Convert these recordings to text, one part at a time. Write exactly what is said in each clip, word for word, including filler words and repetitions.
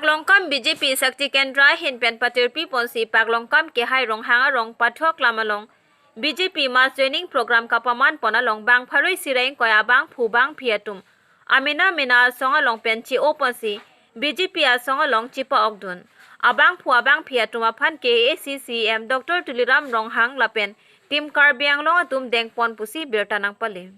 Paklongkam B J P Shakti Kendra ahin pen patirpi ponsi Paklongkam Kehai Ronghang arong Pathu Aklam along B J P mass joining program kapaman pon along bang pharo isi ra ingkoi abangphu bangphi atum amena mena asong along pen che-o ponsi B J P asong along chepa-okdun. Abangphu abangphi atum aphan K A A C C E M Doctor Tuliram Ronghang lapen Team Karbi Anglong atum dengpon pusi birta nangpale.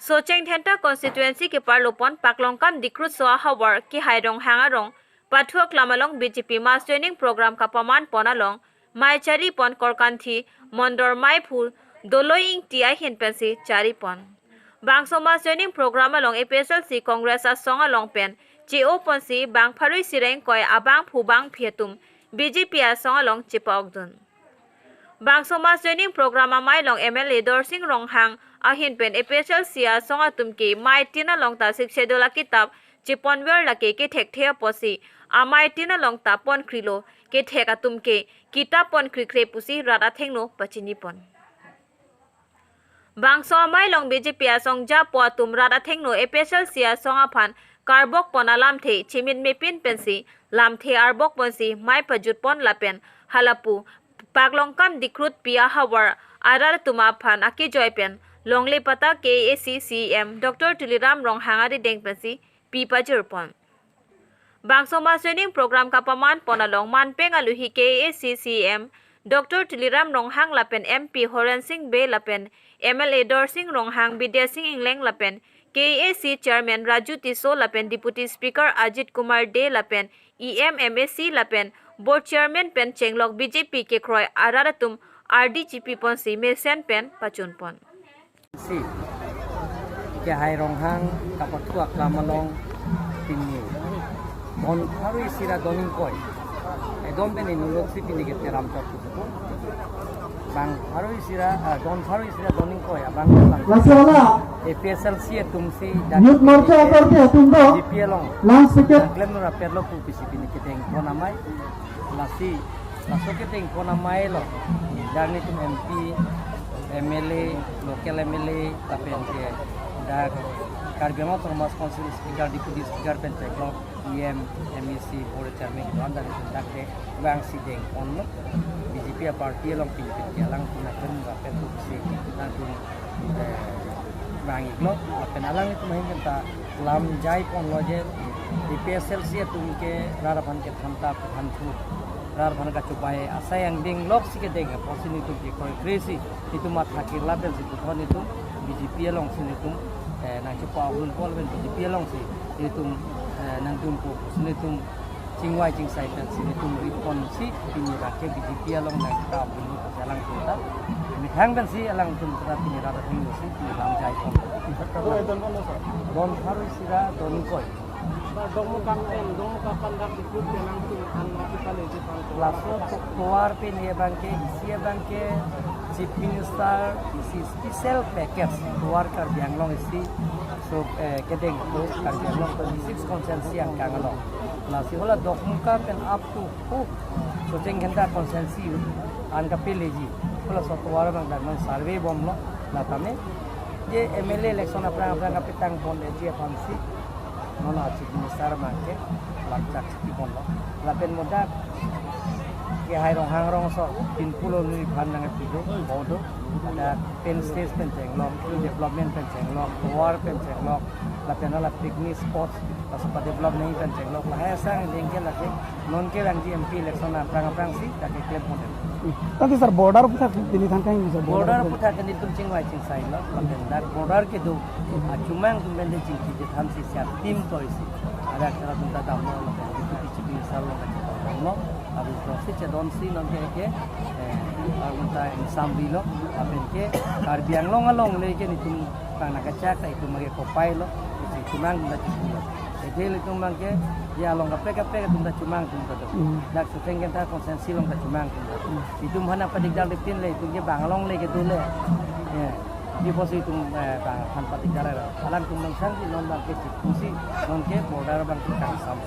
Socheng Dhenta constituency keparlo pon Paklongkam Dikhrutso ahavar Kehai Ronghang arong Pathu Aklam along B J P mass joining program kapaman pon along mei chari pon Korkanthi Mondor meiphu Doloi Ingti ahin pensi chari pon. Bangso mass joining program along A P H L C Congress asong along pen che-o ponsi bang pharo isi ra ingkoi abangphu bangphi atum B J P asong along chepa-okdun. Bangso mass joining program amei along M L A Dorsing Ronghang ahin pen A P H L C asong atum ke mei tin along ta Sixth Schedule akitap cheponver lake kethekthe apotsi amei tin along ta ponkrilo, kethek atum ke kitap ponkri kre pusi rat athengno pachini pon. Bangso amei along B J P asong japo atum rat athengno A P H L C asong aphan karbok pon alamthe chimin mepin pensi lamthe arbok ponsi mei pajut pon lapen halapu Paklongkam Dikhrutpi ahavar arat atum aphan akejoi pen longle patta K A A C C E M Doctor Tuliram Ronghang arideng pensi pi pajir pon. Bangso mass joining program kapaman pon along manpeng aluhi K A A C C E M Doctor Tuliram Ronghang lapen M P Horen Sing Bey lapen M L A Dorsing Ronghang, Bidya Sing Engleng lapen K A A C Chairman Raju Tisso lapen Deputy Speaker Ajit Kumar Dey lapen E M, M A C lapen Board Chairman pen chenglok B J P kekroi arat atum ardi chepi ponsi mesen pen pachun pon. Si, Kehai Ronghang kapathu aklam along pini don pharo isi ra don ingkoi. Edom pen inulok si pini ke teram chok. Bang pharo isi ra, ah, don pharo isi ra don ingkoi abang bang. Lasi hala A P H L C atum si dan Youth Morcha akorte atum do B J P along. Last ticket. Klem nura perlo pu pisi pini kedeng pon amei. Lasi, laso kedeng pon amei lo. Dan itum M P, M L A, local M L A, lapen ke dak Karbi Anglong Autonomous Council Speaker, Deputy Speaker pen chenglok, E M, M A C, Board Chairman, don dan itum dak de bang si deng pon lo. B J P a party along pin pin ke alangtum na pen ba pen tu si nangtum, eh, bang iklo, lapen alanglitum ahin pen ta lam jai pon lo je, A P H L C atum ke rat aphan kethan ta phan thu, rat aphan kachobai asai angdeng lok si kedeng apotsi nelitum kekroi kre si, nelitum matha kirla pensi puthot nelitum B J P along si nelitum, eh, nangchepa-okdun pon pen B J P along si nelitum, eh, nangdun po si nelitum chingvai chingsai pensi nelitum ri ponsi pini ra ke B J P along nangkap dulu alangtum ta. Methang pensi alangtum ta pini ra ta pini si pini lam jai pon. Don pharo isi ra don ingkoi. Sir, Dongmukam pen, Dongmukam pen dak Dikhrut pen nangtum an mati kali di pan. Laso tovar pen ye abang ke, isi abang ke Chief Minister isi special package tovar Karbi Anglong isi, so, eh, kedeng to Karbi Anglong twenty-six constituency angkang along. Lasi hala Dongmukam pen up to, oh, Socheng Dhenta constituency an kapeleji. Hala so tovar abang dak non survey bomlo, la tame je M L A election aphrang aphrang kapetang ponji aphansi non a Chief Minister abang ke lam chak si ponlo. Lapen mo dak Kehai Ronghang arongso pinpulo nui phan nangpido, bodo. Ada pen stage pen chenglok, development pen chenglok, tovar pen chenglok, lapen hala picnic spots, laso pa develop nangji pen chenglok, lahai asai angdeng ke lake, non kevangji M P election aphrang aphrang si, lake klem pon. Tadi sir, border aphuthak pini than kang sir, border aphuthak ke nelitum chingvai chingsai lo, lapen dak border kedo achumang atum pen chingki chethan si sia tim toi si. Ada akhara atum ta damlo, lapen Deputy Chief Minister along ta damlo, lapen si chedon si non ke ke, eh, atum ta insam dilo, lapen ke Karbi Anglong along le ke nelitum pang nangkachak ta itum ke kopai lo, si chumang atum ta chumang lo. Ede ilitum abang ke, ya along kaprek kaprek atum ta chumang atum ta do. Hmm. Dak Socheng Dhenta constituency along ta chumang atum ta do. Hmm. Itum aphan padigdar le pin le, itum ke bang along le kedo le. Ya. Di apotsi itum, eh, bang aphan padigdar ra. Alangtum nang sang di non abang ke chip pusi, non ke border abang ke kangsam.